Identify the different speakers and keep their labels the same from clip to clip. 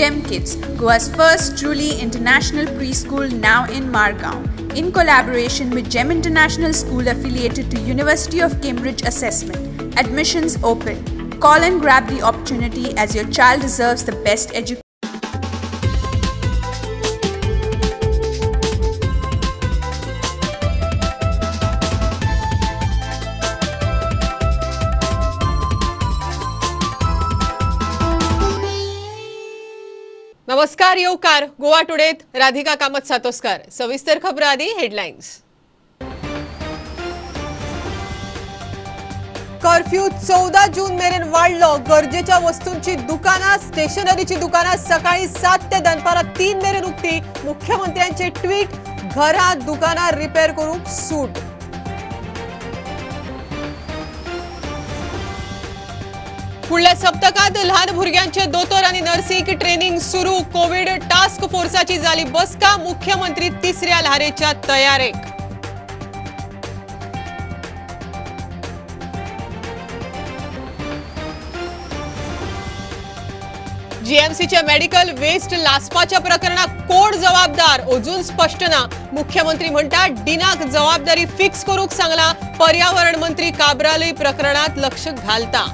Speaker 1: Gem Kids, Goa's first truly international preschool now in Margao, in collaboration with Gem International School affiliated to University of Cambridge Assessment. Admissions open. Call and grab the opportunity as your child deserves the best education.
Speaker 2: नमस्कार येवकार गोवा टुडेत राधिका कामत सातोस्कर। सविस्तर खबर आधी headlines. Curfew 14 जून मेरेन वाढलो। गरजेच्या वस्तूंची दुकाना, स्टेशनरीची दुकाना सकाळी 7 ते दनपारा 3 मेरेन उक्ती। मुख्यमंत्र्यांचे ट्वीट, घरात दुकाना रिपेअर करूंक सूट। फुडल्या सप्तकात ल्हान भुरग्यांचे दोतोर आनी नर्सींक ट्रेनिंग सुरू। कोविड टास्क फोर्साची जाली बसका, मुख्यमंत्री तिसऱ्या ल्हारेच्या तयारेक। जीएमसीच्या मेडिकल वेस्ट लासपाच्या प्रकरणात कोण जबाबदार अजून स्पष्ट ना। मुख्यमंत्री म्हणतात डिनाक जबाबदारी फिक्स करूंक सांगला। पर्यावरण मंत्री काब्रालय प्रकरणात लक्ष घालता।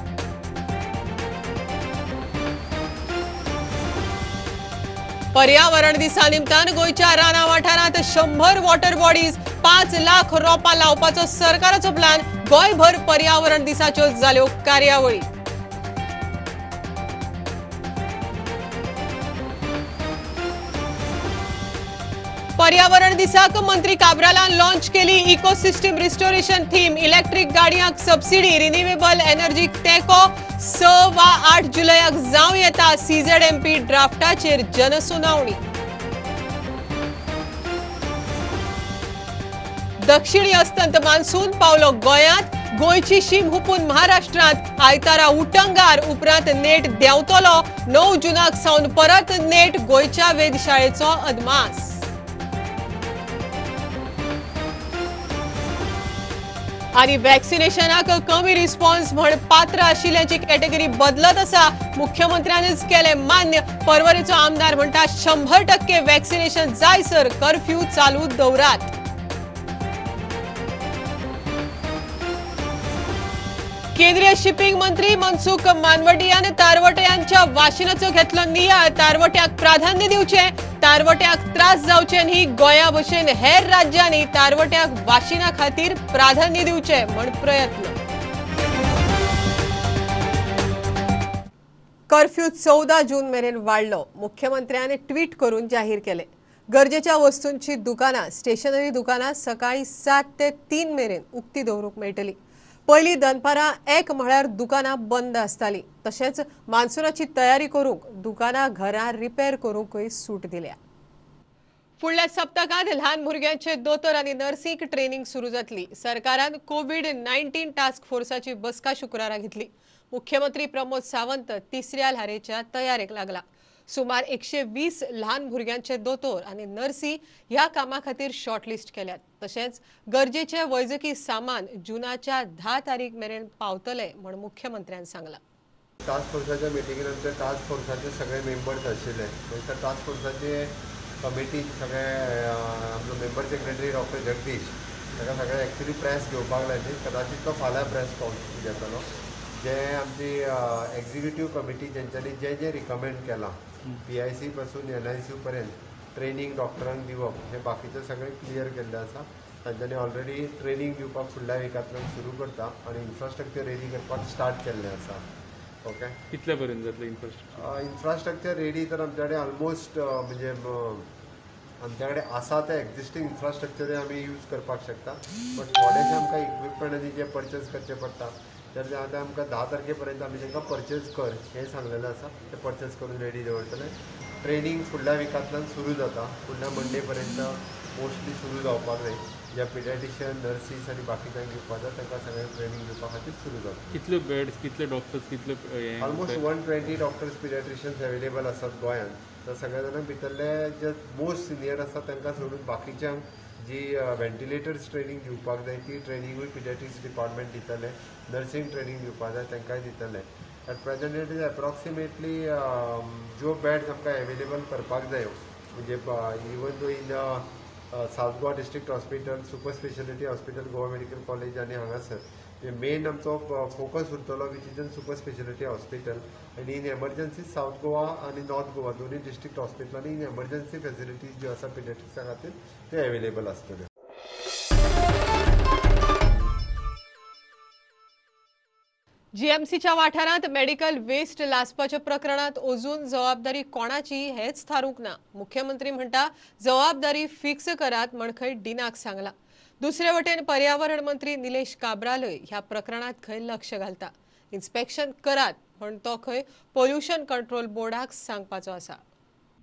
Speaker 2: पर्यावरण दिसा निमतान गोंयच्या राना वाठारांत 100 वॉटर बॉडीज, 5 लाख रोपां लावपाचो सरकाराचो प्लान। गोंयभर पर्यावरण दिसाच्यो जाल्यो कार्यावळी। पर्यावरण दिसाक मंत्री काब्रालान लॉन्च केली इकोसिस्टम रिस्टोरेशन थीम। इलेक्ट्रीक गाडयांक सबसिडी, रिन्युएबल एनर्जीक तेंको। 6 वा 8 जुलयाक जावं येता सीझेडएमपी ड्राफ्टाचेर जनसुनावणी। दक्षिणी अस्तंत मान्सून पावलो गोंयांत। गोंयची शीम हुपून महाराष्ट्रांत आयतारा उटंगार, उपरांत नेट देंवतलो। 9 जुनाक सावन परत नेट, गोंयच्या वेधशाळेचो अदमास। आनी वॅक्सिनेशनाक कमी रिस्पॉन्स म्हण पात्र आशिल्ल्याची कॅटेगरी बदलत आसा। मुख्यमंत्र्यानच केलें मान्य। पर्वरेचो आमदार म्हणटा 100% वॅक्सिनेशन जायसर कर्फ्यू चालू दवरात। केंद्रीय शिपिंग मंत्री मनसुख मानवटियान तारवट्यांच्या वाशिनाचो घेतलो नियाळ। तारवट्याक प्राधान्य दिवचें, तारवट्याक त्रास जावचे न्ही। गोंया भशेन हेर राज्यांनी तारवट्याक वाशिना खातीर प्राधान्य दिवचें म्हण प्रयत्न। कर्फ्यू 14 जून मेरेन वाडलो। मुख्यमंत्र्यान ट्वीट करून जाहीर केलें। गरजेच्या वस्तूंची दुकानां, स्टेशनरी दुकानां सकाळी 7 ते 3 मेरेन उक्ती दवरूंक मेळटली। पयलीं दनपारां 1 म्हळ्यार दुकानां बंद आसतालीं। तशेंच मान्सूनाची तयारी करूंक दुकानां घरां रिपेर करूंकय सूट दिल्या। फुडल्या सप्तकांत ल्हान भुरग्यांचे दोतोर आनी नर्सींक ट्रेनिंग सुरू जातली। सरकारान कोविड-19 टास्क फोर्साची बसका शुक्रारा घेतली। मुख्यमंत्री प्रमोद सावंत तिसऱ्या ल्हारेच्या तयारेक लागला। सुमार 120 ल्हान भुरग्यांचे दोतोर आनी नर्सी ह्या कामा खातीर शॉर्टलिस्ट केल्यात। तशेंच गरजेचे वैजकी सामान जुनाच्या 10 तारीख मेरेन पावतले म्हण मुख्यमंत्र्यान सांगला।
Speaker 3: टास्क फोर्साच्या मिटिंगेन आमचे टास्क फोर्साचे सगळे मेंबर्स आशिल्ले। त्या टास्क फोर्साचे कमिटीन सगळे आमचो मेंबर सेक्रेटरी डॉक्टर जगदीश ताका सगळे एक्चुअली प्रेस घेवपाक लायली। कदाचित तो फाल्यां प्रेस घेतलो। जे आमची एक्झिक्युटीव कमिटी जेंच्यांनी जे जे रिकमेंड केलां PIC पासून NICU पर्यंत ट्रेनिंग डॉक्टरांक दिवप हें बाकीचें सगळें क्लियर केल्लें आसा। तांच्यांनी ऑलरेडी ट्रेनिंग दिवपाक फुडल्या विकांतल्यान सुरू करता आनी इन्फ्रास्ट्रक्चर रेडी करपाक स्टार्ट केल्लें आसा। ओके,
Speaker 4: कितले पर्यंत जातलें इन्फ्रास्ट्रक्चर?
Speaker 3: इन्फ्रास्ट्रक्चर रेडी तर आमचे कडेन ऑलमोस्ट म्हणजे आमचे कडेन आसा तें एक्झिस्टींग इन्फ्रास्ट्रक्चरूय आमी यूज करपाक शकता। बट थोडेशें आमकां इक्विपमेंट आनी जे परचेज करचें पडटा तर आतां आमकां 10 तारखे पर्यंत आमी तांकां परचेज कर हें सांगलेलें आसा। तें परचेज करून रेडी दवरतले। ट्रेनिंग फुडल्या विकांतल्यान सुरू जाता। फुडल्या मंडे पर्यंत मोस्टली सुरू जावपाक जाय। ज्या पिडियाट्रिशियन, नर्सीस आनी बाकीच्यांक दिवपाक जाय तांकां सगळ्यांक ट्रेनिंग दिवपा खातीर सुरू जाता।
Speaker 4: कितले बेड्स, कितले डॉक्टर्स, कितले?
Speaker 3: ऑलमोस्ट 120 डॉक्टर्स, पिडियाट्रिशियन्स अवेलेबल आसात गोंयांत। तर सगळ्या जाणां भितरले जे मोस्ट सिनियर आसा तांकां सोडून बाकीच्यांक जी व्हेंटिलेटर्स ट्रेनिंग दिवपाक जाय ती ट्रेनिंगूय पिडियाट्रिक्स डिपार्टमेंट दितले। नर्सिंग ट्रेनिंग दिवपाक जाय तांकांय दितले। At present it is approximately ज्यो बेड्स आमकां एवेलेबल करपाक जायो म्हणजे even though in South Goa district hospital, super speciality hospital, Goa medical college आनी हांगासर मेन आमचो फोकस उरतलो which is in super speciality hospital आनी इन एमर्जन्सी सावथ गोवा आनी नॉर्थ गोवा दोनूय डिस्ट्रिक्ट हॉस्पिटलांनी इन एमर्जन्सी फेसिलिटीज ज्यो आसा पिडियाट्रिक्सा खातीर त्यो एवेलेबल आसतल्यो.
Speaker 2: जीएमसीच्या वाठारांत मेडिकल वेस्ट लासपाच्या प्रकरणात अजून जबाबदारी कोणाची हेच थारूंक ना. मुख्यमंत्री म्हणटा जबाबदारी फिक्स करात म्हण खंय डिनाक सांगला. दुसरे वटेन पर्यावरण मंत्री निलेश काब्रालय ह्या प्रकरणात खंय लक्ष घालता. इन्स्पेक्शन करात म्हण तो खंय पोल्युशन कंट्रोल बोर्डाक सांगपाचो आसा.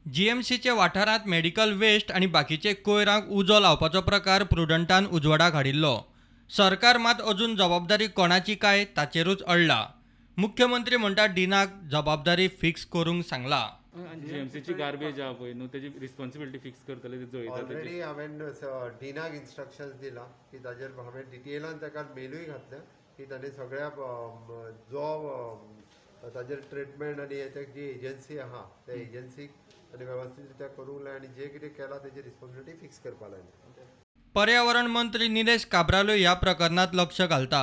Speaker 5: जीएमसीच्या वाठारांत मेडिकल वेस्ट आनी बाकीचे कोयरांक उजो लावपाचो प्रकार प्रुडंटान उजवाडाक हाडिल्लो. सरकार मात अजून जबाबदारी कोणाची काय ताचेरूच अडला. मुख्यमंत्री म्हणटा डिनाक जबाबदारी फिक्स करूंक सांगला.
Speaker 4: जीएमसीची गार्बेज आहा पळय न्हू तेजी रिस्पॉन्सिबिलिटी फिक्स करतले ते जळयता.
Speaker 3: ऑलरेडी हांवें डिनाक इन्स्ट्रक्शन्स दिला की ताजेर हांवें डिटेलान ताका मेलूय घातल्या की ताणें सगळ्या जो ताजेर ट्रिटमेंट आनी हेच्या जी एजन्सी आहा त्या एजन्सीक आनी वेवस्थीत रित्या करूंक लाय आनी जे कितें केलां तेजी रिस्पॉन्सिबिलिटी फिक्स करपा लायली.
Speaker 5: पर्यावरण मंत्री निलेश काब्रालय ह्या प्रकरणात लक्ष घालता.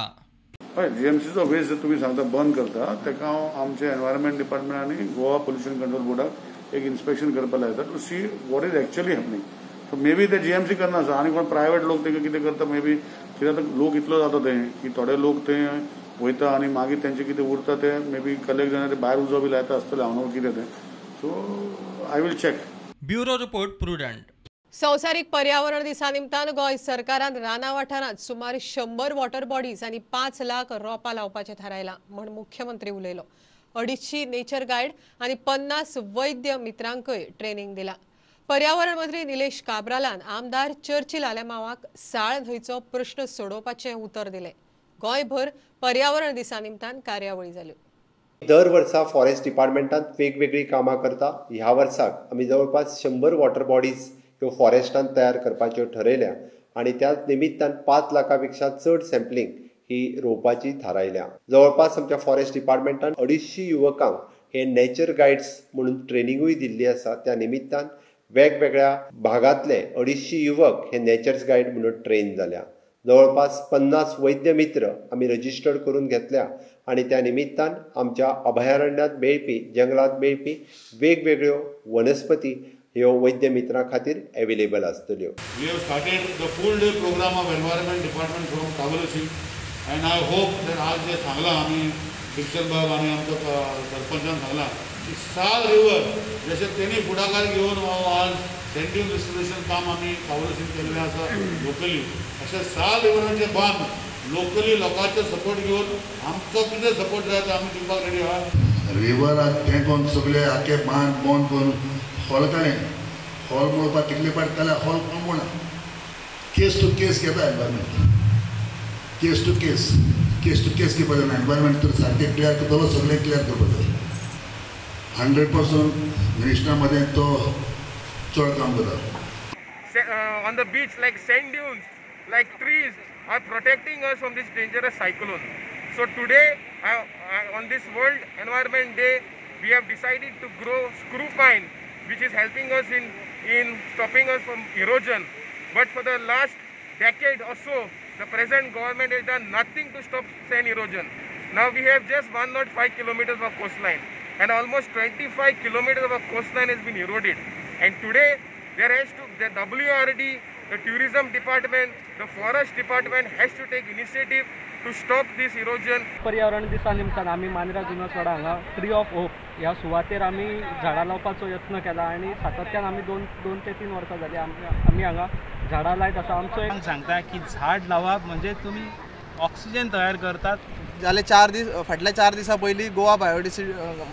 Speaker 6: हय, जीएमसीचो वेस्ट जर तुमी सांगता बंद करता ताका हांव आमचे एनवायरमेंट डिपार्टमेंट आनी गोवा पोल्युशन कंट्रोल बोर्डाक एक इन्स्पेक्शन करपाक लायता to see what is actually happening. So may be ते जीएमसी करना आसा आनी कोण प्रायवेट लोक तांकां कितें करता मे बी कित्याक आतां लोक इतलो जाता ते की थोडे लोक ते वयता आनी मागीर तेंचे कितें उरता ते मे बी कलेक्ट जायना ते भायर उजो बी लायता आसतले हांव न्हू कितें तें. So I will check.
Speaker 5: Bureau report, Prudent.
Speaker 2: संवसारीक पर्यावरण दिसा निमतान गोंय सरकारान राना वाठारांत सुमार 100 वॉटर बॉडीज आनी 5 लाख रोपां लावपाचें थारायलां म्हण मुख्यमंत्री उलयलो. 250 नेचर गायड आनी 50 वैद्य मित्रांकय ट्रेनिंग दिला. पर्यावरण मंत्री निलेश काब्रालान आमदार चर्चिल आलेमावाक साळ न्हंयचो प्रश्न सोडोवपाचें उतर दिलें. गोंयभर पर्यावरण दिसा निमतान कार्यावळी जाल्यो.
Speaker 3: दर वर्सा फॉरेस्ट डिपार्टमेंटान वेगवेगळीं कामां करता. ह्या वर्साक आमी जवळपास 100 वॉटर बॉडीज ह्यो फॉरेस्टान तयार करपाच्यो ठरयल्या आनी त्या निमित्तान 5 लाखां पेक्षा चड सॅम्पलिंग ही रोवपाची थारायल्या. जवळपास आमच्या फॉरेस्ट डिपार्टमेंटान 250 युवकांक हे नेचर गायड्स म्हणून ट्रेनिंगूय दिल्ली आसा. त्या निमित्तान वेगवेगळ्या भागांतले 250 युवक हे नेचर्स गायड म्हणून ट्रेन जाल्या. जवळपास 50 वैद्य मित्र आमी रजिस्टर्ड करून घेतल्या आनी त्या निमित्तान आमच्या अभयारण्यात मेळपी जंगलात मेळपी वेगवेगळ्यो वनस्पती ह्यो वैद्य मित्रां खातीर एवेलेबल आसतल्यो.
Speaker 6: We have started the full day programme of environment department from Cavelossim and I hope that आज जे सांगलां आमी डिक्सन बाब आनी आमचो सरपंचान सांगलां की साल रिवर जशें तेणी फुडाकार घेवन आज सँड ड्यून रिस्टोरेशन काम आमी कावलोसीन केल्लें आसा लोकली, अशें साल रिवराचें बांद लोकली लोकांचो सपोर्ट घेवन आमचो कितें सपोर्ट जाय तो आमी दिवपाक रेडी आहा.
Speaker 7: रिवराक तेंकोन सगळे आखे बांद बंद करून हॉल काडलें. हॉल मोडपाक कितले पाट काडल्या हॉल कोण मोडना. केस टू केस घेता environment, case to case, case to case घेवपाक जाय. एनवायरमेंट तर सारकें क्लियर करतलो, सगळें क्लियर करपाक जाय. 100% मिनिस्टरा मदें तो चड काम करता.
Speaker 8: On the beach like sand dunes, like trees are protecting us from this dangerous cyclone. So today on this World Environment Day, we have decided to grow screw pine, which is helping us in stopping us from erosion. But for the last decade or so, the present government has done nothing to stop sand erosion. Now we have just 105 kilometers of coastline, and almost 25 kilometers of our coastline has been eroded. And today there has to, the WRD, the tourism department, the forest department has to take initiative to stop this erosion.
Speaker 9: पर्यावरण दिसा निमतान आमी मांद्रा जुनसवाडा हांगा tree of hope ह्या सुवातेर आमी झाडां लावपाचो यत्न केला आनी सातत्यान आमी दोन ते 3 वर्सां जाली आमी हांगा झाडां लायत आसा. आमचो एक
Speaker 10: सांगता की झाड लावप म्हणजे तुमी ऑक्सिजन तयार करतात.
Speaker 11: जाले 4 दीस फाटल्या 4 दिसां पयलीं गोवा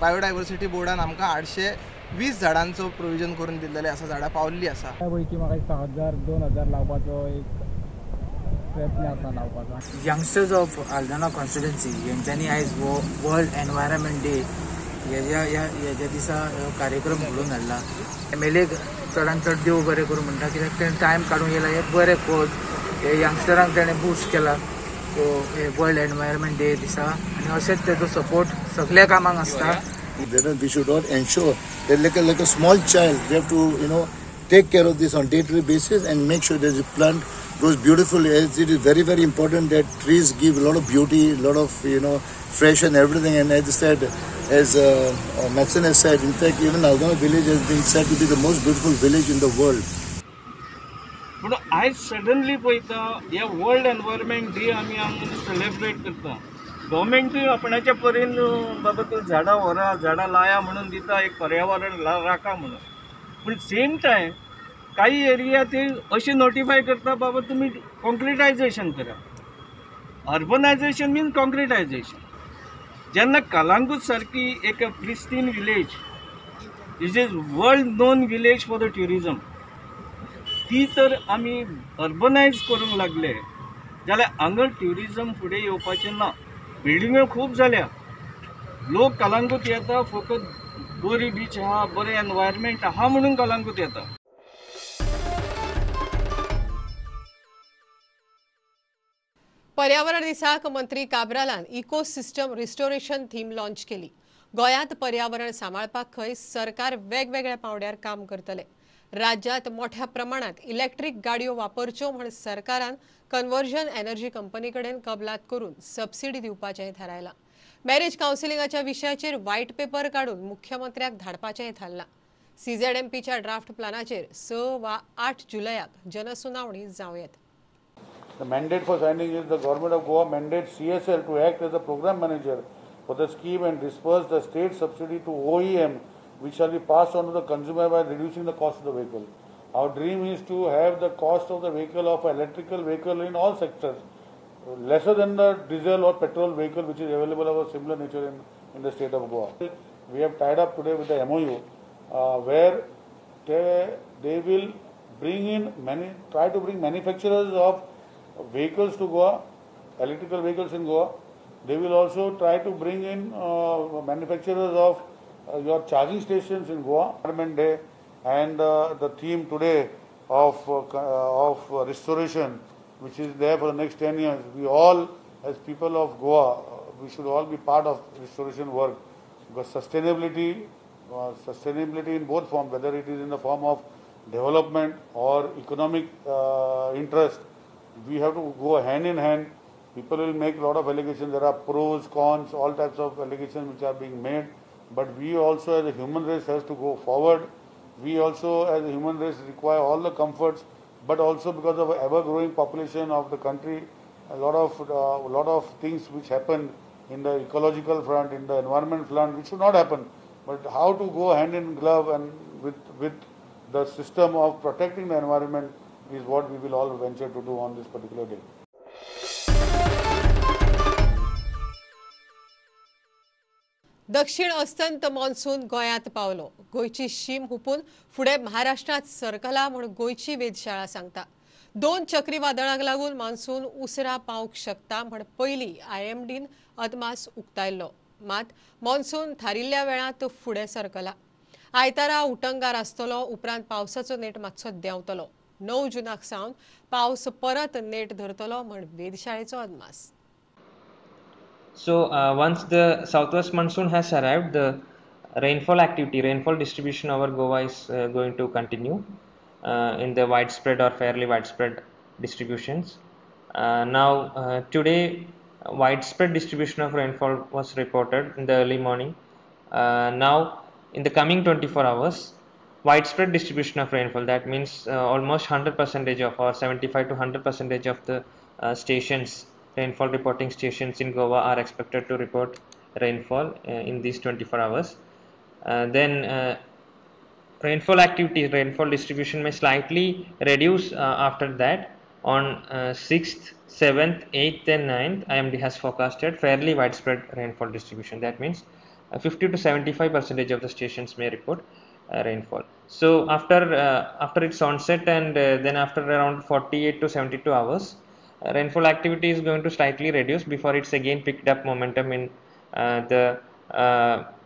Speaker 11: बायोडायवर्सिटी बोर्डान आमकां 820 झाडांचो प्रोविजन करून दिल्लेलें आसा. झाडां पावल्लीं आसा.
Speaker 12: त्या पैकी म्हाका दिसता 1000 2000 लावपाचो एक प्रयत्न आसा लावपाचो.
Speaker 13: यंगस्टर्स ऑफ आल्दाना कॉन्स्टिट्युएन्सी यांच्यानी आयज हो वर्ल्ड एनवायरमेंट डे ह्या दिसा कार्यक्रम घडोवन हाडला. एम एल एक चडान चड देव बरें करूं म्हणटा, कित्याक तेणें टायम काडून येयला. हे बरें कोच हे यंगस्टरांक तेणें बूस्ट केला. वर्ल्ड एनवायरमेंट डे दिसा आनी अशेंच तेजो सपोर्ट सगळ्या कामांक आसता.
Speaker 7: We should all ensure that like a small child, we have to, you know, take care of this on day-to-day basis and make sure that the plant grows beautifully. As it is very, very important that trees give a lot of beauty, a lot of, you know, fresh and everything. And as I said, as Matson has said, in fact, even Aldona village has been said to be the most beautiful village in the world.
Speaker 14: पूण आयज suddenly पळयता ह्या world environment day आमी हांगा celebrate करता. गव्हर्मेंटूय आपणाच्या परीन बाबा तूं झाडां व्हरा, झाडां लाया म्हणून दिता, एक पर्यावरण राखा म्हणून. पूण सेम टायम काही एरिया ते अशें नोटिफाय करता बाबा तुमी कॉन्क्रिटायजेशन करा. अर्बनायजेशन मीन कॉन्क्रिटायजेशन. जेन्ना कलांगूट सारकी एक pristine village, it is world known village for the tourism, ती तर आमी अर्बनायज करूंक लागले जाल्यार हांगा ट्युरिजम फुडें येवपाचें ना. बिल्डिंग्यो खूब जाल्या, लोक कलांगूट येता फकत बरी बीच आहा, बरें एनवायरमेंट आहा म्हणून कलांगूट येता.
Speaker 2: पर्यावरण दिसाक मंत्री काब्रालान इकोसिस्टम रिस्टोरेशन थीम लॉन्च केली. गोंयांत पर्यावरण सांबाळपाक खंय सरकार वेगवेगळ्या पावंड्यार काम करतले. राज्यात मोठ्या प्रमाणात इलेक्ट्रीक गाडयो वापरच्यो म्हण सरकारान कन्वर्जन एनर्जी कंपनी कडेन कबलात करून सबसिडी दिवपाचें थारायलां. मॅरेज कावन्सिलिंगाच्या विशयाचेर व्हायट पेपर काडून मुख्यमंत्र्याक धाडपाचें थारलां. सीझेडएमपीच्या ड्राफ्ट प्लानाचेर 6 वा 8 जुलयाक जनसुनावणी जावं येत.
Speaker 6: The mandate for signing is the government of Goa mandates CSL to act as a program manager for the scheme and disperse the state subsidy to OEM, which shall be passed on to the consumer by reducing the cost of the vehicle. Our dream is to have the cost of the vehicle of electrical vehicle in all sectors lesser than the diesel or petrol vehicle which is available of a similar nature in the state of Goa. We have tied up today with the MOU where they will bring in many, try to bring manufacturers of vehicles to Goa, electrical vehicles in Goa. They will also try to bring in manufacturers of your charging stations in Goa. Environment Day and the theme today of restoration, which is there for the next 10 years. We all, as people of Goa, we should all be part of restoration work, because sustainability in both forms, whether it is in the form of development or economic interest, we have to go hand in hand. People will make a lot of allegations. There are pros, cons, all types of allegations which are being made. But we also as a human race has to go forward. We also as a human race require all the comforts, but also because of ever-growing population of the country, a lot of things which happen in the ecological front, in the environment front, which should not happen. But how to go hand in glove and with the system of protecting the environment is what we will all venture to do on this particular day.
Speaker 2: दक्षिण अस्तंत monsoon गोंयांत पावलो. गोंयची शीम हुपून फुडें महाराष्ट्रांत सरकला म्हूण गोंयची वेधशाळा सांगता. 2 चक्रीवादळांक लागून मॉन्सून उसरा पावंक शकता म्हण पयलीं आयएमडीन अदमास उक्तायल्लो. मात मॉन्सून थारिल्ल्या वेळांत फुडें सरकला. आयतारा उटंगार आसतलो, उपरांत पावसाचो नेट मातसो देंवतलो. 9 जुनाक सावन पावस परत नेट धरतलो म्हण वेधशाळेचो अदमास.
Speaker 15: So once the southwest monsoon has arrived, the rainfall activity, rainfall distribution over Goa is going to continue in the widespread or fairly widespread distributions. Now today, widespread distribution of rainfall was reported in the early morning. Now in the coming 24 hours, widespread distribution of rainfall, that means almost 100% of or 75 to 100% of the stations, rainfall reporting stations in Goa are expected to report rainfall in these 24 hours. Then rainfall activity, rainfall distribution may slightly reduce after that. On 6th, 7th, 8th and 9th, IMD has forecasted fairly widespread rainfall distribution. That means 50 to 75% of the stations may report rainfall. So after its onset and then after around 48 to 72 hours, rainfall activity is going to slightly reduce before it's again picked up momentum in the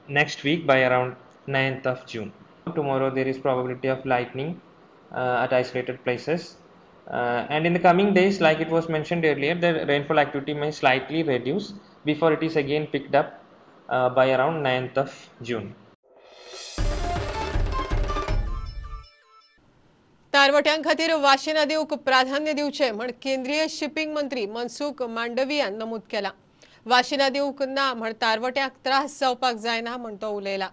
Speaker 15: next week by around 9th of June. Tomorrow there is probability of lightning at isolated places. And in the coming days, like it was mentioned earlier, the rainfall activity may slightly reduce before it is again picked up by around 9th of June.
Speaker 2: तारवट्यां खातीर वाशिना दिवंक प्राधान्य दिवचें म्हण केंद्रीय shipping मंत्री मनसुख मांडवियान नमूद केलां. वाशिना दिवंक ना म्हण तारवट्यांक त्रास जावपाक जायना म्हण तो उलयला.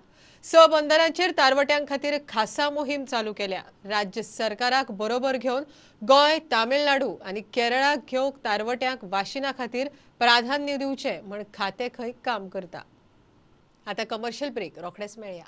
Speaker 2: 6 बंदरांचेर तारवट्यां खातीर खासा मोहीम चालू केल्या. राज्य सरकाराक बरोबर घेवन गोंय, तामिळनाडू आनी केरळाक घेवंक तारवट्यांक वाशिना खातीर प्राधान्य दिवचें म्हण खातें खंय काम करता. आतां कमर्शियल ब्रेक, रोखडेच मेळया.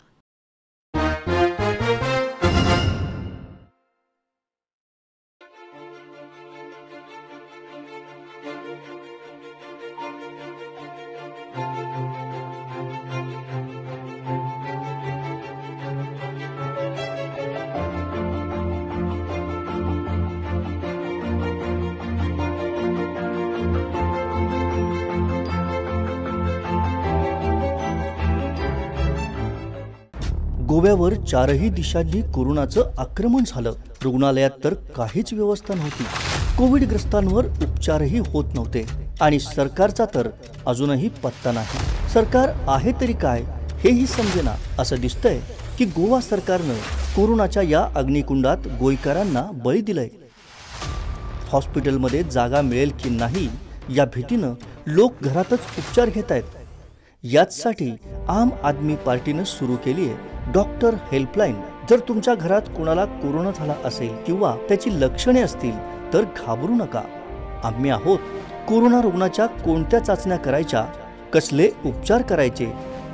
Speaker 16: गोव्यावर चारही दिशांनी कोरोनाचं आक्रमण झालं. रुग्णालयात तर काहीच व्यवस्था नव्हती. कोविडग्रस्तांवर उपचारही होत नव्हते आणि सरकारचा तर अजूनही पत्ता नाही. सरकार आहे तरी काय हेही समजेना. असं दिसतंय की गोवा सरकारनं कोरोनाच्या या अग्निकुंडात गोयकरांना बळी दिलंय. हॉस्पिटलमध्ये जागा मिळेल की नाही या भीतीनं लोक घरातच उपचार घेत आहेत. याचसाठी आम आदमी पार्टीनं सुरू केली आहे डॉक्टर हेल्पलाईन. जर तुमच्या घरात कोणाला कोरोना झाला असेल किंवा त्याची लक्षणे असतील तर घाबरू नका. आम्ही आहोत. कोरोना रुग्णाच्या कोणत्या चाचण्या करायच्या, कसले उपचार करायचे,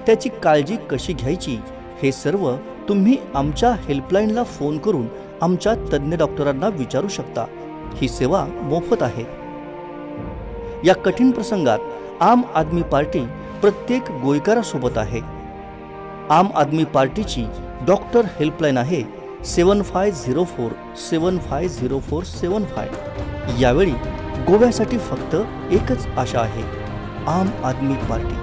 Speaker 16: त्याची काळजी कशी घ्यायची हे सर्व तुम्ही आमच्या हेल्पलाईनला फोन करून आमच्या तज्ज्ञ डॉक्टरांना विचारू शकता. ही सेवा मोफत आहे. या कठीण प्रसंगात आम आदमी पार्टी प्रत्येक गोयकारासोबत आहे. आम आदमी पार्टीची डॉक्टर हेल्पलाईन आहे 7504 7504 75. यावेळी गोव्यासाठी फक्त एकच आशा आहे, आम Aadmi party.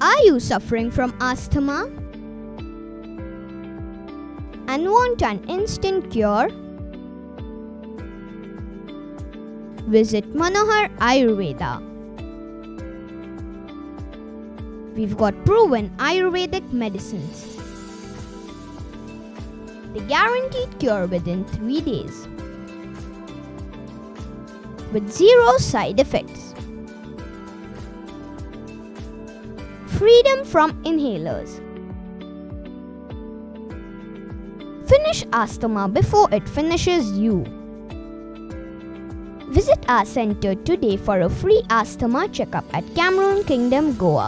Speaker 17: Are you suffering from asthma and want an instant cure? Visit Manohar Ayurveda. We've got proven Ayurvedic medicines. The guaranteed cure within 3 days. With 0 side effects. Freedom from inhalers. Finish asthma before it finishes you. Visit our center today for a free asthma checkup at Cameroon Kingdom, Goa.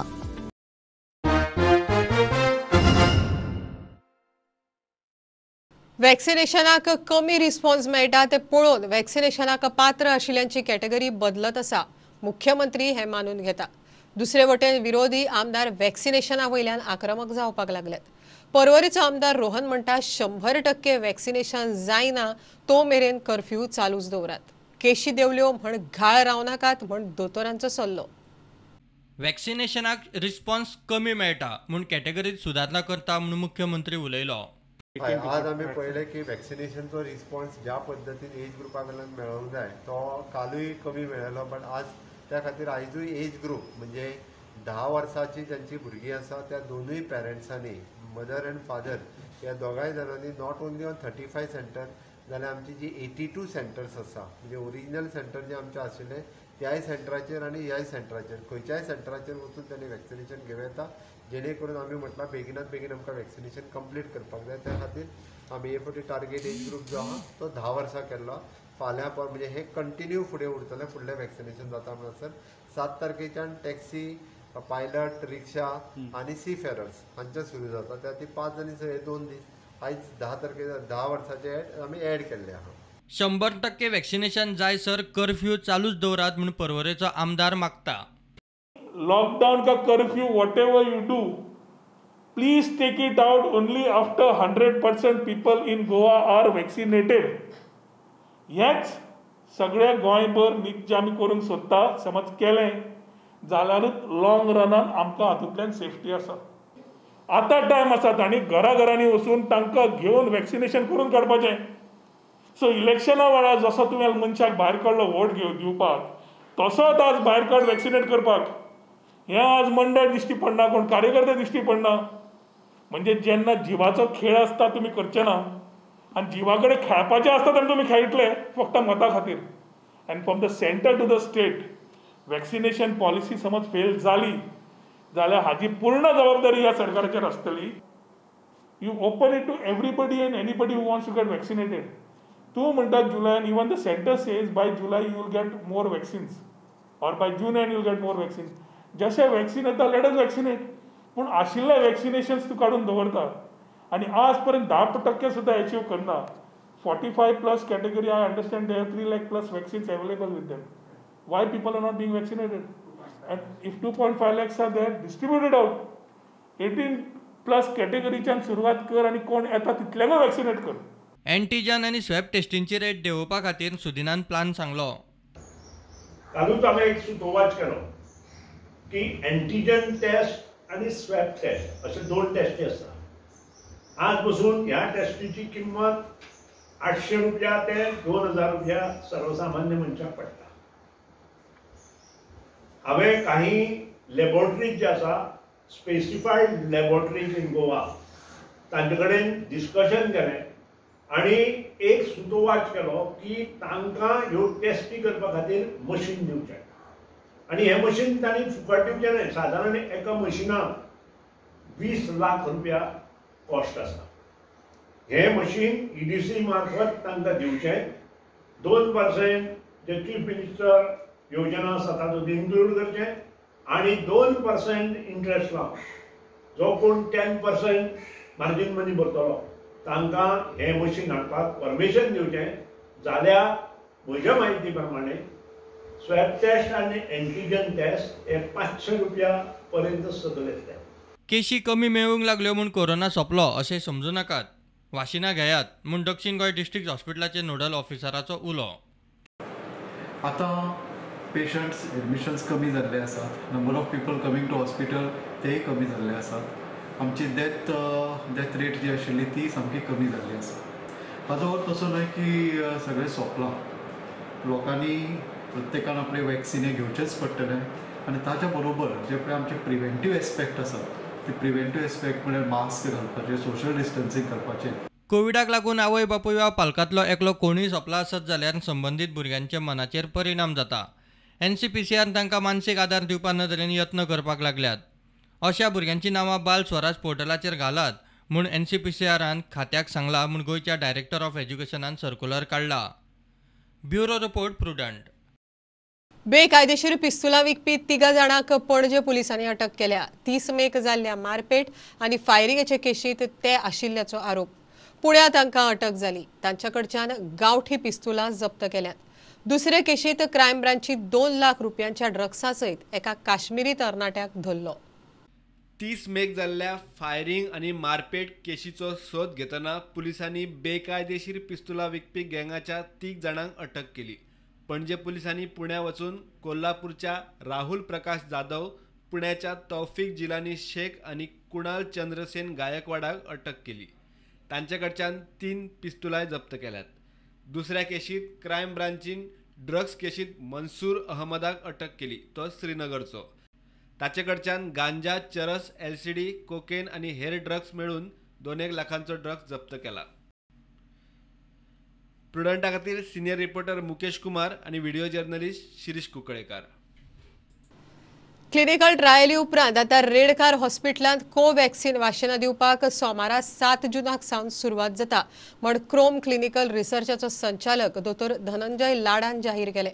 Speaker 2: वॅक्सिनेशनाक कमी response मेळटा ते पळोवन वॅक्सिनेशनाक पात्र आशिल्ल्यांची category बदलत आसा, मुख्यमंत्री हे मानून घेता. दुसरे वटेन विरोधी आमदार वॅक्सिनेशना वयल्यान आक्रमक जावपाक लागल्यात. पर्वरीचो आमदार रोहन म्हणटा 100% वॅक्सिनेशन जायना तो मेरेन कर्फ्यू चालूच दवरात. केशी देवल्यो म्हण घाळ रावनाकात म्हण दोतोरांचो सल्लो.
Speaker 5: वॅक्सिनेशनाक रिस्पॉन्स कमी मेळटा म्हूण कॅटेगरीत सुदारणा करता म्हूण मुख्यमंत्री उलयलो.
Speaker 3: आज आमी पळयलें की वॅक्सिनेशनचो रिस्पॉन्स ज्या पद्दतीन एज ग्रुपा कडल्यान मेळोंक जाय तो कालूय कमी मेळ्ळो, बट आज त्या खातीर आयजूय एज ग्रूप म्हणजे 10 वर्सांची जांची भुरगीं आसा त्या दोनूय पेरंट्सांनी, मदर अँड फादर ह्या दोगांय जाणांनी not only on 35 centre जाल्यार आमची जी 82 सेंटर्स आसा म्हणजे ओरिजिनल सेंटर जे आमचे आशिल्ले त्याय सेंटराचेर आनी ह्याय सेंटराचेर खंयच्याय सेंटराचेर वचून तांणी वॅक्सिनेशन घेवं येता, जेणे करून आमी म्हटलां बेगिनात बेगीन आमकां वॅक्सिनेशन कंप्लीट करपाक जाय. त्या खातीर आमी हे फावटी टार्गेट एज ग्रूप जो आहा तो 10 वर्सां केल्लो. फाल्यां म्हणजे हे कंटिन्यू फुडें उरतलें, फुडलें वॅक्सिनेशन जाता म्हणसर 7 तारखेच्यान टॅक्सी, पायलट, रिक्षा आनी सी फेरर्स हांचे सुरू जाता. त्या खातीर 5 आनी 6 2 दीस आयज 10 तारखे 10 वर्साचे आमी एड केल्ले आहा.
Speaker 5: 100% वॅक्सिनेशन जाय सर कर्फ्यू चालूच दवरात म्हूण पर्वरेचो आमदार मागता.
Speaker 18: लॉकडाऊन का curfew whatever you do, please take it out only after 100% people in Goa are vaccinated. हेच सगळ्या गोंयभर जे आमी करूंक सोदता समज केलें जाल्यारूच लॉंग रनान आमकां हातूंतल्यान सेफ्टी आसा. आतां टायम आसा तांणी घरा घरांनी वचून तांकां घेवन वॅक्सिनेशन करून काडपाचें. सो इलेक्शना वेळार जसो तुवें मनशाक भायर काडलो वोट दिवपाक, तसोच आज भायर काड वॅक्सिनेट करपाक. हें आज मंडळ दिश्टी पडना, कोण कार्यकर्ते दिश्टी पडना. म्हणजे जेन्ना जिवाचो खेळ आसता तुमी करचे ना, आनी जिवा कडेन खेळपाचें आसता तेन्ना तुमी खेळटले फक्त मतां खातीर. And from the centre to the state vaccination policy समज फेल जाली जाल्यार हाजी पूर्ण जबाबदारी ह्या सरकाराचेर आसतली. You open it to everybody and anybody who wants to get vaccinated. तूं म्हणटा जुलयान, even the centre says by July you will get more vaccines or by June and you will get more vaccines. जशें vaccine येता let us vaccinate, पूण आशिल्ले वॅक्सिनेशन्स तूं काडून दवरता आनी आज पर्यंत 10% सुद्दां एचीव करना. 45 plus category, I understand they have 3 lakh plus vaccines available with them. Why people are not being vaccinated? And if 2.5 lakhs are there, distributed out. 18 plus कॅटेगरीच्यान सुरवात कर आनी कोण येता तितल्यांकूय वॅक्सिनेट कर.
Speaker 5: एंटीजन आनी स्वॅब टेस्टिंगची रेट देंवोवपा खातीर सुदिनान plan सांगलो.
Speaker 19: कालूच हांवें एक सुतोवाच केलो की एंटीजन टेस्ट आनी स्वॅब टेस्ट अशे 2 टेस्टी आसता. आज बसून ह्या टेस्टीची किंमत 800 रुपया ते 2000 रुपया सर्वसामान्य मनशाक पडटा. हांवें काही लॅबोरेटरीज जे आसा, स्पेसिफायड लॅबोरेटरीज इन गोवा, तांचे कडेन डिस्कशन केलें आनी एक सुतोवाच केलो की तांकां ह्यो टेस्टी करपा खातीर मशीन दिवचें आनी हें मशीन तांणी फुकट दिवचें न्हय. सादारण एका मशिनाक 20 लाख रुपया कॉस्ट आसा. हें मशीन EDC मार्फत तांकां दिवचें. 2% जे चीफ मिनिस्टर योजना आसा तातूंत इन्क्लूड करचें आनी 2% इंट्रस्ट लावन जो कोण 10% मार्जीन मनी भरतलो तांकां हें मशीन हाडपाक परमिशन दिवचें. जाल्यार म्हज्या म्हायती प्रमाणे स्वॅब टेस्ट आनी एंटीजन टेस्ट हे 500 रुपया पर्यंत सकयल येतले.
Speaker 5: केशी कमी मेळूंक लागल्यो म्हूण कोरोना सोंपलो अशें समजू नाकात, वाशिनां घेयात म्हूण दक्षिण गोंय डिस्ट्रिक्ट हॉस्पिटलाचे नोडल ऑफिसराचो उलो.
Speaker 20: आतां पेशंट्स एडमिशन्स कमी जाल्ले आसात, number of people coming to hospital तेय कमी जाल्ले आसात, आमची डेथ रेट जी आशिल्ली ती सामकी कमी जाल्ली आसा. हाजो अर्थ असो न्हय की सगळें सोंपलां. लोकांनी प्रत्येकान आपले वॅक्सिने घेवचेंच पडटलें आनी ताच्या बरोबर जे पळय आमचे प्रिवेंटीव एस्पेक्ट आसात ते प्रिवेंटीव एस्पेक्ट म्हळ्यार मास्क घालपाचें, सोशल डिस्टन्सींग करपाचें.
Speaker 5: कोविडाक लागून आवय बापूय वा पालकांतलो एकलो कोणूय सोंपला आसत जाल्यार संबंदीत भुरग्यांच्या मनाचेर परिणाम जाता. NCPCR तांकां मानसीक आदार दिवपा नदरेन यत्न करपाक लागल्यात. अशा भुरग्यांची नांवां बाल स्वराज पोर्टलाचेर घालात म्हूण NCPCRान खात्याक सांगलां म्हूण गोंयच्या डायरेक्टर ऑफ एज्युकेशनान सर्क्युलर काडला. Bureau report, Prudent.
Speaker 2: बेकायदेशीर पिस्तुलां विकपी 3 जाणांक पणजे पुलिसांनी अटक केल्या. 30 मेक जाल्ल्या मारपेट आनी फायरिंगाचे केशींत ते आशिल्ल्याचो आरोप. पुण्यात तांकां अटक जाली. तांच्या कडच्यान गांवठी पिस्तुलां जप्त केल्यात. दुसरे केशींत क्रायम ब्रांची 2 लाख रुपयांच्या ड्रग्सा सयत एका काश्मीरी तरणाट्याक धरलो.
Speaker 21: 30 मेक जाल्ल्या फायरिंग आनी मारपेट केशीचो सोद घेतना पुलिसांनी बेकायदेशीर पिस्तुलां विकपी गँगाच्या 3 जाणांक अटक केली. पणजे पुलिसांनी पुण्या वचून कोल्हापूरच्या राहुल प्रकाश जाधव, पुण्याच्या तौफिक जिलानी शेख आनी कुणाल चंद्रसेन गायकवाडाक अटक केली. तांचे कडच्यान 3 पिस्तुलांय जप्त केल्यात. दुसऱ्या केशीत क्रायम ब्रांचीन ड्रग्स केशीत मनसूर अहमदाक अटक केली, तो श्रीनगरचो. ताचे कडच्यान गांजा, चरस, LCD, cocaine आनी हेर ड्रग्स मेळून 2 लाखांचो ड्रग्स जप्त केला. प्रुडंटा खातीर सिनियर रिपोर्टर मुकेश कुमार आनी video journalist Shirish Kunkalekar.
Speaker 2: Clinical ट्रायली उपरांत आतां रेडकार हॉस्पिटलांत कोवॅक्सिन वाशिनां दिवपाक सोमारा 7 जुनाक सावन सुरवात जाता म्हण क्रोम क्लिनिकल रिसर्चाचो संचालक दोतोर धनंजय लाडान जाहीर केले.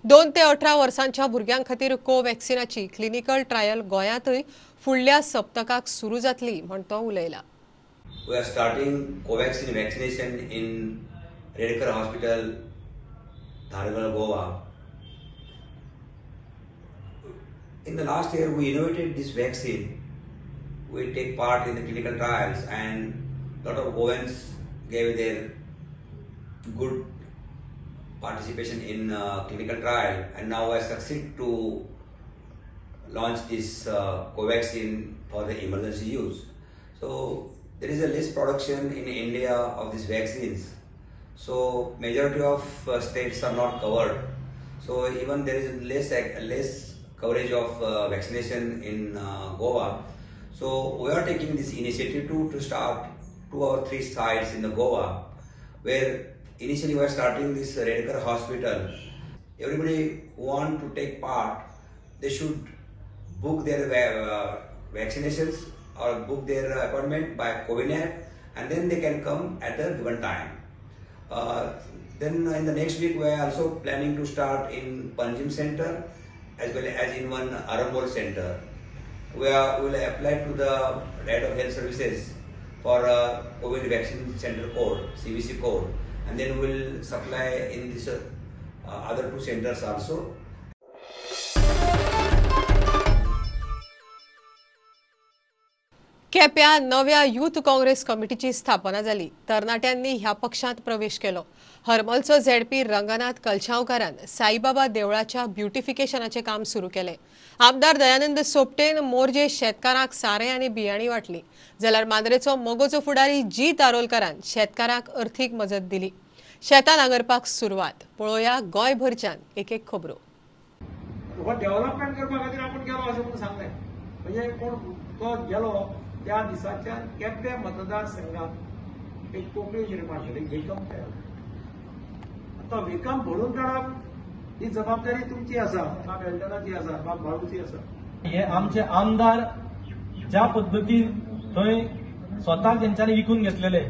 Speaker 2: 2 ते 18 वर्सांच्या भुरग्यां खातीर कोवॅक्सिनाची क्लिनिकल ट्रायल गोंयांतूय फुडल्या सप्तकाक सुरू जातली म्हण तो उलयला.
Speaker 22: We are starting Covaxin vaccination in Redkar Hospital, Dhargal, Goa. In the last year, we innovated this vaccine. We take part in the clinical trials, and lot of Goans gave their good participation in clinical trial, and now I succeed to launch this Covaxin for the emergency use. So there is a less production in India of these vaccines. So majority of states are not covered. So even there is less coverage of vaccination in Goa. So we are taking this initiative to start 2 or 3 sites in the Goa, where initially we are starting this Redkar Hospital. Everybody who want to take part, they should book their vaccinations or book their appointment by COVID app, and then they can come at the given time. Then in the next week we are also planning to start in Panjim Center as well as in one Arambol Center. We will apply to the Head of Health Services for a COVID vaccine center code, CVC code, and then we will supply in this other 2 centers also.
Speaker 2: केप्या नव्या youth Congress कमिटीची स्थापना जाली. तरणाट्यांनी ह्या पक्षांत प्रवेश केलो. हरमलचो ZP Ranganath कलशांवकारान Saibaba देवळाच्या ब्युटिफिकेशनाचें काम सुरू केलें. आमदार दयानंद सोपटेन मोरजे शेतकारांक सारें आनी बियाणी वांटली, जाल्यार मांद्रेचो मगोचो फुडारी जी तारोलकारान शेतकारांक अर्थीक मजत दिली. शेतां नांगरपाक सुरवात. पळोवया गोंयभरच्यान एक एक खबरो.
Speaker 1: डेव्हलपमेंट करपा खातीर आपूण गेलो अशें म्हणून सांगलें. म्हणजे कोण तो गेलो त्या दिसाच्यान केपें मतदारसंघात एक पोकळी निर्माण जाली, विकम तयार. आतां विकम भरून काडप ही जबाबदारी तुमची आसा, बाब एल्डनाची आसा, बाब बाळूची आसा.
Speaker 4: हे आमचे आमदार ज्या पद्दतीन थंय स्वताक तेंच्यांनी विकून घेतलेले,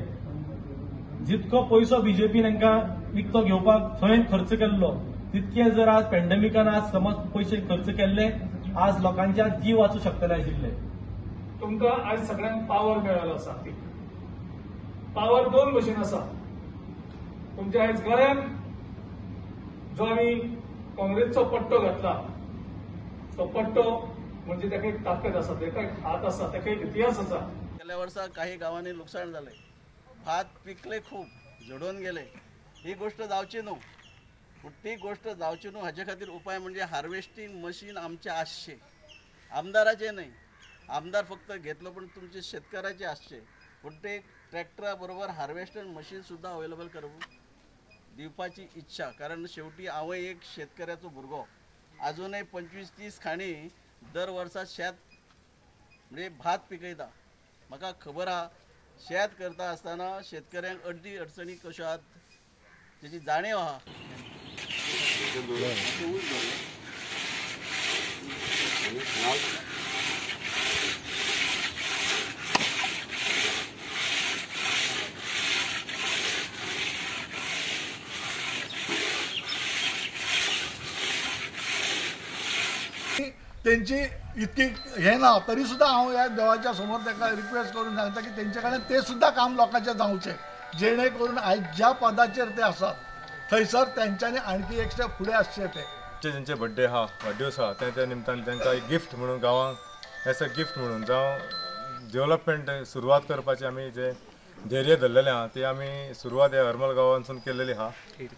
Speaker 4: जितको पयसो बीजेपीन तांकां विकतो घेवपाक थंय खर्च केल्लो, तितके जर आज पेंडेमिकान आज समज पयशे खर्च केल्ले आज लोकांच्या जीव वाचू शकतले आशिल्ले.
Speaker 18: तुमकां आयज सगळ्यांक पावर मेळ्ळो आसा. पावर दोन भशेन आसा. तुमच्या आयज गोंयांत जो आमी काँग्रेसचो पट्टो घातला तो पट्टो म्हणजे ताका एक ताकद आसा, ताका एक हात आसा, ताका एक इतिहास आसा.
Speaker 23: गेल्या वर्सा काही गांवांनी लुकसाण जालें, भात पिकले खूब, झडोवन गेले. ही गोष्ट जावची न्हू, पूण ती गोष्ट जावची न्हू हाजे खातीर उपाय म्हणजे हार्वेस्टिंग मशीन आमचें आसचें, आमदाराचें न्हय. आमदार फक्त घेतलो पण तुमचे शेतकऱ्याचे आसचे, पूण ते ट्रॅक्टरा बरोबर हार्वेस्टर मशीन सुद्दां अवेलेबल करून दिवपाची इच्छा. कारण शेवटी हांव एक शेतकऱ्याचो भुरगो, आजूनय 25-30 खाणी दर वर्सा शेत म्हणजे भात पिकयता. म्हाका खबर आहा शेत करता आसतना शेतकऱ्यांक अर्दी अडचणी कश्यो आहात तेची जाणीव आहा.
Speaker 7: तेंची इतकी हें ना तरी सुद्दां हांव ह्या देवाच्या समोर ताका रिक्वेस्ट करून सांगता की तेंचे कडेन तें सुद्दां काम लोकांचें जावचें, जेणे करून आयज ज्या पदाचेर ते आसात थंयसर तेंच्यांनी आणखी एक स्टेप फुडें आसचें. ते
Speaker 24: जेंचे बड्डे आहा, वाडदिवस आहा, त्या निमतान तांकां एक गिफ्ट म्हणून गांवांक एज अ गिफ्ट म्हणून जावं डेवलपमेंट सुरवात करपाची आमी जे धैर्य धरलेलें आहा ती आमी सुरवात ह्या हरमल गांवांतसून केल्लेली आहा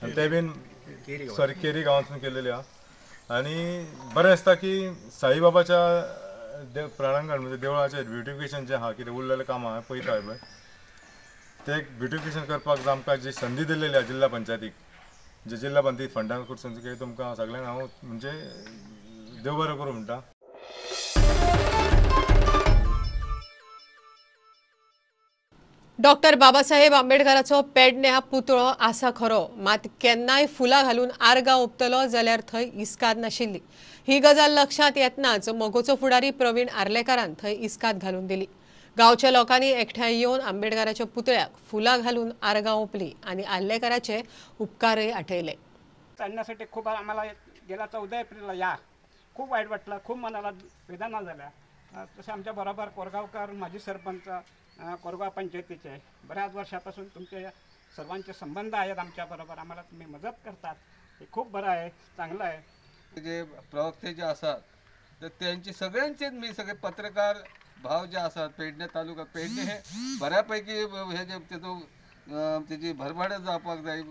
Speaker 24: आनी ते बीन सॉरी केरी गांवांतसून केल्लेली आहा. आनी बरें आसता की साईबाबाच्या देव प्रांगण म्हणजे देवळाचें ब्युटिफिकेशन जें आहा कितें उरलेलें काम आहा पळयता पळय तें ब्युटिफिकेशन करपाक आमकां जी संदी दिल्लेली आहा जिल्ला पंचायतीक, जे जिल्ला पंचायत फंडान कडसून तुमकां सगळ्यांक हांव म्हणजे देव बरें करूं म्हणटा.
Speaker 2: डॉक्टर बाबासाहेब आंबेडकराचो पेडण्या पुतळो आसा खरो, मात केन्नाय फुलां घालून आर्गां ओंपतलो जाल्यार थंय इस्काद नाशिल्ली. ही गजाल लक्षांत येतनाच मगोचो फुडारी प्रवीण आर्लेकारान थंय इस्काद घालून दिली. गांवच्या लोकांनी एकठांय येवन आंबेडकराच्या पुतळ्याक फुलां घालून आर्गां ओंपली आनी आर्लेकाराचे उपकारय आठयले.
Speaker 25: चालण्यासाठी खूप आम्हाला गेल्या 14 एप्रिलला या खूप वाईट वाटलं, खूप मनाला वेदना झाल्या. तसे आमच्या बरोबर कोरगावकर माजी सरपंच कोरगाव पंचायतीचे बऱ्याच वर्षापासून तुमचे सर्वांचे संबंध आहेत आमच्याबरोबर, आम्हाला तुम्ही मदत करतात, हे खूप बरं आहे, चांगलं आहे.
Speaker 26: जे प्रवक्ते जे आसात तर त्यांचे सगळ्यांचेच मी सगळे पत्रकार भाव जे आसात पेडणे तालुका पेडणे हे बऱ्यापैकी हे जे तेजो तेजी भरभाड जावपाक जाय,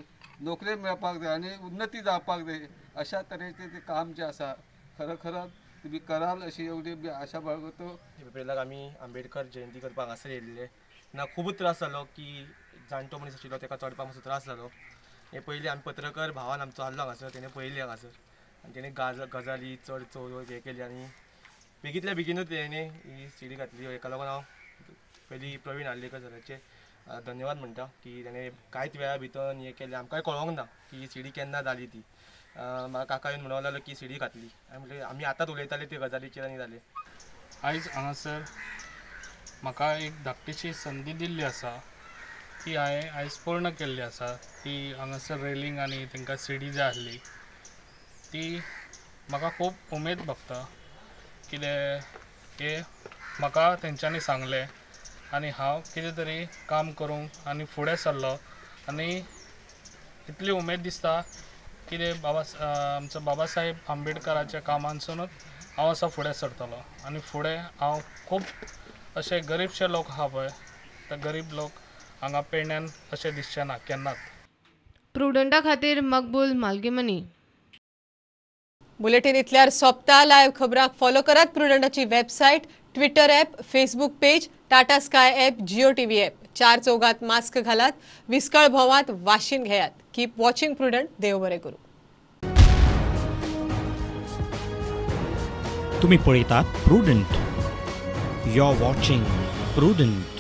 Speaker 26: नोकरी मेळपाक जाय आनी उन्नती जावपाक जाय अशा तरेचें तें काम जें आसा खरो खरो तुमी कराल अशी एवढी आशा बाळगतो.
Speaker 27: एप्रिलाक आमी आंबेडकर जयंती करपाक हांगासर येयल्ले तेन्ना खूब त्रास जालो की
Speaker 8: जाणटो मनीस आशिल्लो ताका चडपाक मातसो त्रास जालो. हे पयलीं आमी पत्रकार भावान आमचो आहलो हांगासर, तेणें पळयली हांगासर आनी तेणें गजाली चड चड हें केली आनी बेगींतल्या बेगीनूच तेणें ही सिडी घातली. हेका लागून हांव पयलीं प्रवीण आर्लेकर सराचे धन्यवाद म्हणटा की तेणें कांयच वेळा भितर हें केलें. आमकांय कळोंक ना की ही सिडी केन्ना जाली ती. म्हाका काका येवन म्हणूंक लागलो की सिडी घातली. हांवें म्हणलें आमी आतांच उलयताले ते गजालीचेर आनी जालें.
Speaker 9: आयज हांगासर म्हाका एक धाकटीशी संदी दिल्ली आसा ती हांवें आयज पूर्ण केल्ली आसा. ती हांगासर रेलिंग आनी तांकां सिडी जाय आसली ती म्हाका खूब उमेद भोगता कितें हें म्हाका तेंच्यांनी सांगलें आनी हांव कितें तरी काम करूंक आनी फुडें सरलो आनी इतली उमेद दिसता कितें बाबा आमचो बाबा साहेब आंबेडकराच्या कामांसुनूच हांव असो फुडें सरतलो आनी फुडें हांव खूब अशे गरीबशे लोक आहा पळय ते गरीब लोक हांगा पेडण्यान अशें दिसचें ना केन्नाच.
Speaker 10: प्रुडंटा खातीर मकबूल मालगीमनी.
Speaker 2: बुलेटिन इतल्यार सोंपता. लायव्ह खबरांक फॉलो करात प्रुडंटाची website, Twitter app, Facebook page, Tata Sky app, Jio TV app. चार चौगात मास्क घालात, विस्कळ भोवात, वाशीन घेयात. Keep watching Prudent. देव बरें करूं.
Speaker 11: तुम्ही पळयतात Prudent. You are watching Prudent.